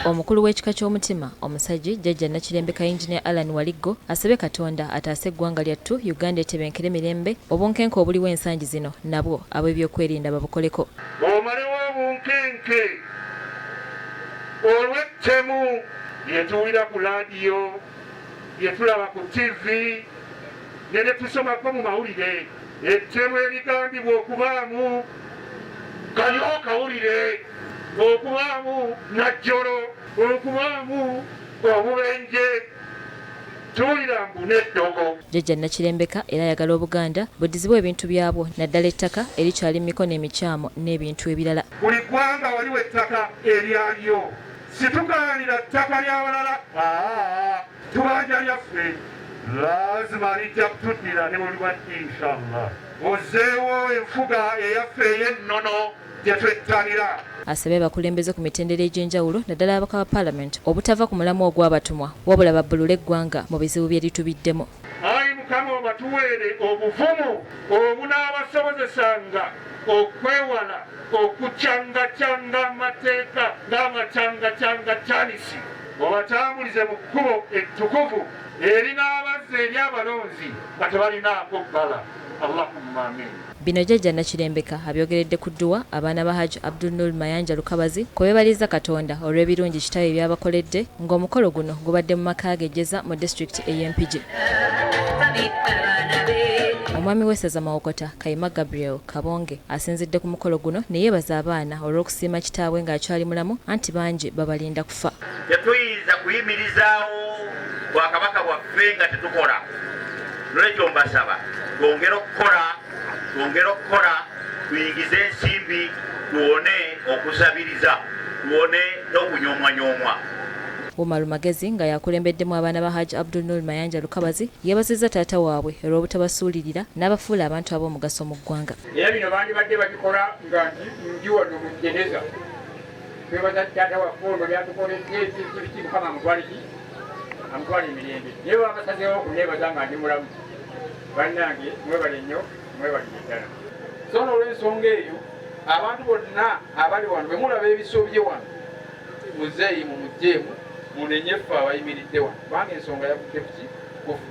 Omukulu w'ekika ky'omutima omusajji Jjajja Nakirembeka Yinginiya Allan Waliggo asabye Katonda ataase eggwanga lyattu Uganda etebenkere mirembe, obunkenke obuliwo ensangi zino nabwo ab'ebyokwerinda babukoleko. Omalewo obunkenke olw'ettemu lye tuwulira ku laadiyo, lye tulaba ku ttivvi ne lye tusomako mu mawulire. Ettemu erigambibwa okubaamu Kayo kawulire, okubaamu Najjolo, okubaamu obubenje, tuwulira mbu n'eddogo. Jjajja Nakirembeka era ayagala Obuganda buddizibwe ebintu byabwo naddala ettaka erikyali mu mikono emikyamu n'ebintu ebirala. Buli ggwanga waliwo ettaka eryalyo. Situkayanira ttaka ly'abalala, aa tubanja lyaffe. Lazima lijja kutuddira ne bwe liba ddi inshallah. Ozzeewo enfuga eyaffe ey'ennono gye twettanira. Asabye abakulembeze ku mitendera egy'enjawulo naddala ababaka ba Palamenti obutava ku mulamwa ogwabatumwa wabula babbulule eggwanga mu bizibu bye litubiddemu. Ayi Mukama obatuweere obuvumu obunaabasobozesanga okwewala okucangacanga amateeka ng'amacangacangacanisi obatambulize mu kkubo ettukuvu erinaabazza eri abalonzi nga tebalinaako bbala. Allahumma amin. Bino Jjajja Nakirembeka abyogeredde ku dduwa abaana ba Hajj Abdul Noor Mayanja Lukabazi kwe beebalizza Katonda olw'ebirungi kitaawe by'abakoledde ng'omukolo guno gubadde mu maka ge Jjeza mu disitulikiti ey'e Mpigi. Omwami w'essaza Mawokota, Kayima Gabriel Kabonge asinzidde ku mukolo guno ne yeebaza abaana olw'okusiima kitaabwe ng'akyali mulamu anti bangi babalinda kufa. Tetuyinza kuyimirizaawo Bwakabaka bwaffe nga tetukola. Nolwekyo mbasaba twongere okukola, twongere okukola, tuyingize ensimbi, tuwone okusabiriza, tuwone n'okunyoomwanyoomwa. Umar Magezi nga y'akulembeddemu abaana ba Hajj Abdul Noor Mayanja Lukabazi yeebazizza taata waabwe olw'obutabasuulirira n'abafuula abantu ab'omugaso mu ggwanga. Era bino bandibadde babikola nga ndi wano mu Geneza. Twebaza taata waffe ono byatukoledde biki Mukama amutwale ki amutwale emirembe. Naye baba basazeewo okuneebaza nga ndi mulamu, bannange mwebale nnyo, mwebalire ddala. So n'olwensonga eyo abantu bonna abali wano bwe mulaba ebisobye wano muzeeyi mumugyeemu munenye ffe abayimiridde wano kubanga ensonga yavudde kuki kufu.